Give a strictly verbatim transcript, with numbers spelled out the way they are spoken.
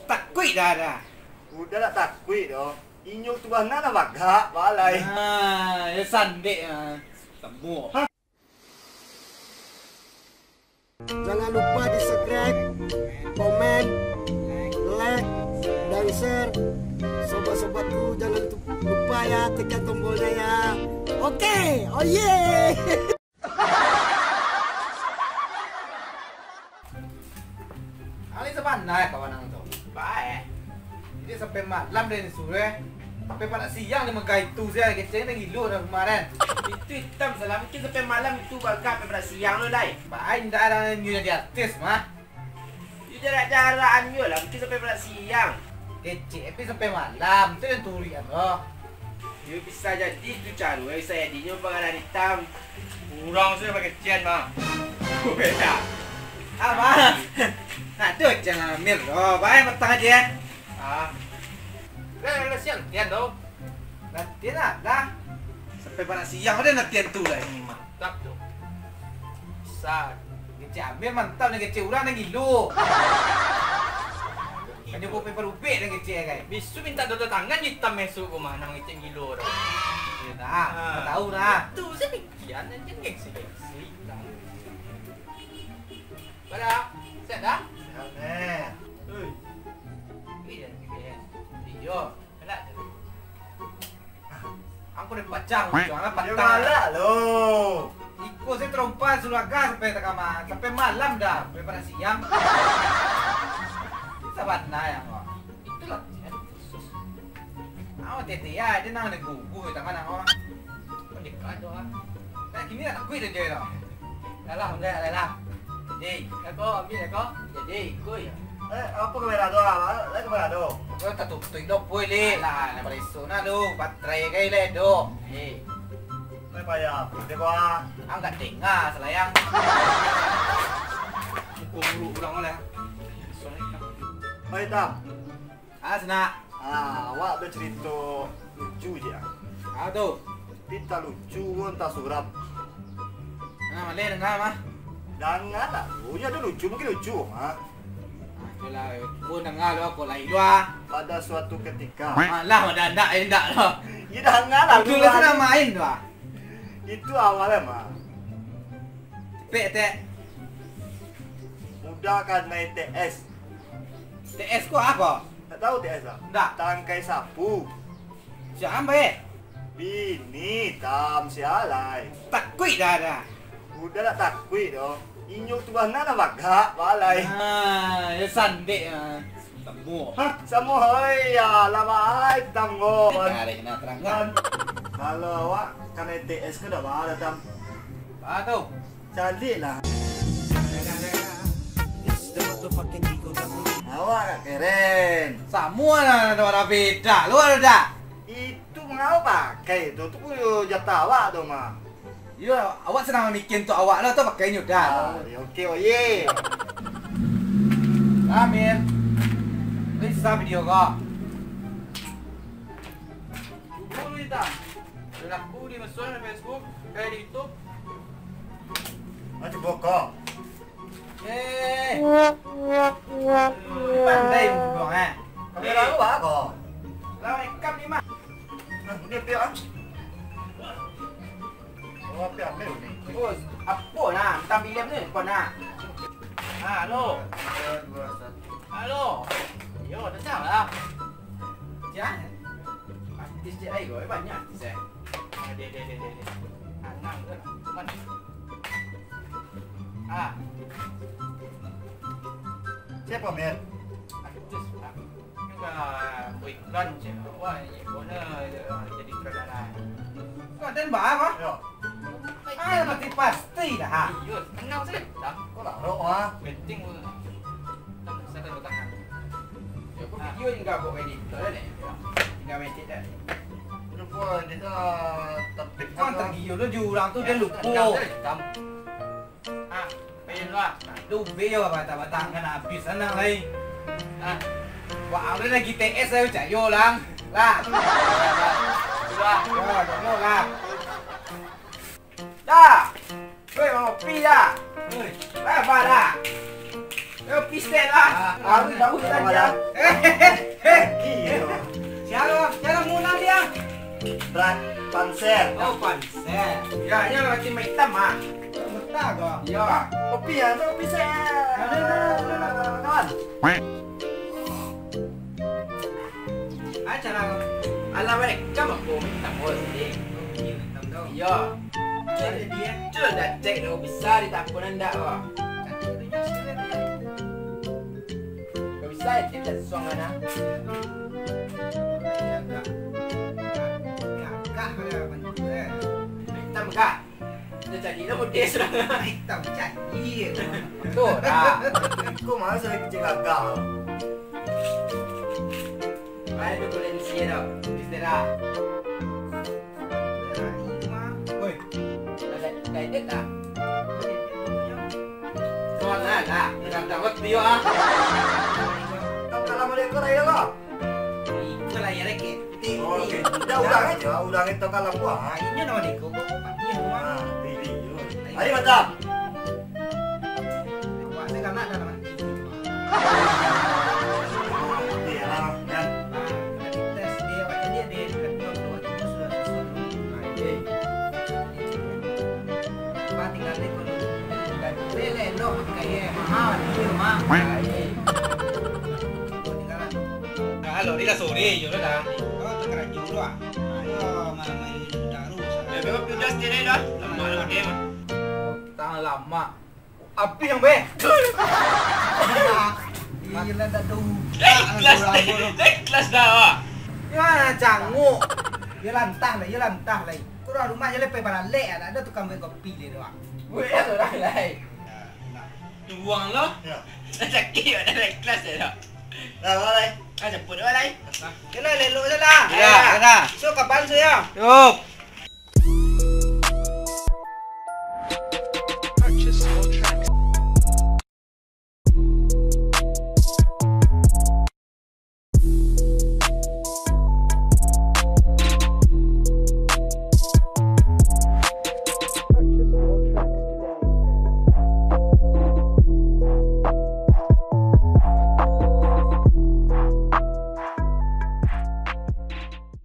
Takuik dah, dah. Udah lah takuik doh. Inyo tu bana lah bagak, balai. Ah, ya sandek ah. Tembok. Jangan lupa di subscribe, komen, like, dan share. Sobat-sobatku, jangan lupa ya, tekan tombolnya ya. Oke, oh yeah. Alai sabana kawan ang tu. Baik. Jadi sampai malam dari suruh. Sampai parak siang di Mekah itu saya kecil ni gilo dah rumah kan. Itu hitam salah mungkin sampai malam itu bagak sampai parak siang lo dai. Baik ndak ada nyu jadi artis mah. Yo jarak-jarak anyo lah mungkin sampai parak siang. Kecil tapi sampai malam tu yang turian loh. Yo bisa jadi tu caro bisa jadinyo pangalan hitam. Urang sudah bakecian mah. Beda. Apa? Nak tu jangan ambil doh. Baik matang aja. Ah. Lah lah siang tian doh. Latihan lah dah. Sampai parak siang ada latihan tu lah ini mah. Mantap tu. Bisa. Kecil ambil mantap ni kecil urang ni gilo. Kan dia buat paper ubek ni kecil kan. Bisu minta tanda tangan hitam masuk rumah nak ngecek gilo tu. Ya dah, ah. Tahu dah. Tu saya pikiran aja gengsi gengsi. Pada, siap dah? Siap ni. Ui. Ui, dah ni. Iyo. Galak tu. Aku dah pacah, jangan patah. Galak lo. Iko saya terompa sulaga sampai tengah ma-, sampai malam dah, sampai parak siang. Sabana yang kau. Itulah tian khusus. Awak tete ya, dia nang ada gugu di tangan awak. Kau dekat tu ah. Nah, kini nak takut dah dia dah. Dah lah, dah lah, dah lah. Jadi, dah kau ambil dah kau. Jadi, kuy. Eh, apa kamera tu ah? Lah kamera tu. Kau tak tutup dok, boy, le. Alah, nak bereso nah lu. Baterai kai le dok. Eh. Mai payah, dia kau ah. Angkat tengah selayang. Muka buruk orang lah. Sorry. Oi, Tam. Ah, Sanak. Ah, awak bacarito lucu je. Ah, tu. Tapi entah lucu ko, entah suram. Ah, maleh danga mah. Danga lah. Oh, iyo ado lucu, mungkin lucu, ha. Ah, itulah, pun danga lu ko lai lu ah. Pada suatu ketika. Alah, dah ndak, eh, ndak lah. Iyo danga lah. Itu lu lah sudah main tu ah. Itu awalnya mah. Cepek, Tek. Muda kan naik T S. T S ko apo? Tak tahu T S ah? Ndak. Tangkai sapu. Siapa eh? Bini tam sialai. Takuik dah dah. Udah lah takuik doh. Inyo tu bana lah bagak, balai. Ah, ya sandek ah. Tembok. Hah, samo hoi ya lah baik tam ko. Tarik nak terang kan. Kalau awak kanai T S ko dak baa tam. Baa tu. Caliak lah. Awak agak keren. Samo lah, ado beda. Lu ado dak? Itu mangapa pakai tu? Tu jatah awak tu mah. Yo, awak sanang mamikia untuak awak lah tu pakai nyo dah. Ah, yo, oke, oye. Amin. Bisa video ko. Dulu ni tak. Laku di mesun, di Facebook, kayak di YouTube. Macam bokok. Eh. Pandai buang eh. Kamera lu apa? Lah rekam ni mah. Nah, dia pihak ah. Oh, apa ambil ni? Oh, apa nah? Entah bilang ni, apa nah? Halo. Dua, dua, satu. Halo. Yo, datang lah. Jangan. Artis je ai, banyak artis eh. Ah, deh, deh, deh, deh, deh. Anang tu lah. Mana? Ah. Siapa, Mer? Artis lah. Juga buat iklan je. Wah, ini guna jadi sutradara. Kau dan bah, apa? Yo. Ah, pasti pasti dah. Iyo, tenang saja. Dah. Kau lah roh ah. Penting. Saya akan bertahan. Ya, aku video tinggal buat edit. Tak ada ni. Tinggal edit dah. Lupa edit dah. Tapi kau tergiur tu jurang tu dia lupa. Ah, main lah. Aduh, bel batang-batang kan habis anak lain. Ah. Wah, ada lagi T S saya cak yo lang. Lah. Sudah. Yo, yo lah. Dah. Weh, mau kopi dah. Weh, apa dah? Eh, pistek lah. Ah, aku tahu kita dia. Eh, eh, eh, eh. Iyo. Siapa? Siapa muna dia? Brad Panser. Oh, Panser. Ya, ya, tim hitam, ah. Betah kau. Ya. Kopi ya, tu kopi saya. Ada, ada, ada, ada, ada. Kawan. Ah, cara. Alah, balik. Kamu aku minta bol, deh. Iyo. Cara dia. Cuba dah cek dulu, bisa ditampun ndak, wah. Kau bisa ya, dia suang mana? Gagah, gagah, gagah. Hitam kah? Dah jadi dah model surang. Ai, tak jadi. Tu dah. Kau mana sudah kecil gagal? Mana tu boleh di sini tau. Di sini dah. Oi. Dah, dah, dah edit dah. Soal lah, dah. Dah dapat dia ah. Kau kalah model kau dah hilang kau? Iko lah, ya, rek. Ti, oh, ti. Oke. Udah, ulang aja, ulang itu kalam gua. Ah, inyo nama deko, kok, kok, Pak, iya, rumah. Ah, ti, ti, ti. Ayo, mantap. Wah, saya kan ada nama. Iya, kan. Ah, kita tes dia, baca dia, dia, dia, dia, dia, dia, sudah susun. Oke. Pak, tinggal deko dulu. Lele, no, kayak mahal, iya, Mak. Oke. Tinggalan. Halo, ni lah sore je dah. Oh, tu karajo tu ah. Oh, malam-malam ni taruh. Eh, memang pindah sini dah. Lama lah game. Tahan lama. Api yang be. Gila dah tu. Ikhlas, ikhlas dah, wah. Ya, canguk. Ya lantah lah, ya lantah lah. Kurang rumah je lepai baralek, tak ada tukang buat kopi dia doang. Buat orang lain. Tuang lo. Ya. Sakit, ada ikhlas je dah. Dah, dah, dah. Ah, ceput dah, dah. Yalah, lelok je lah. Ya, ya. So, kapan so ya? Yup.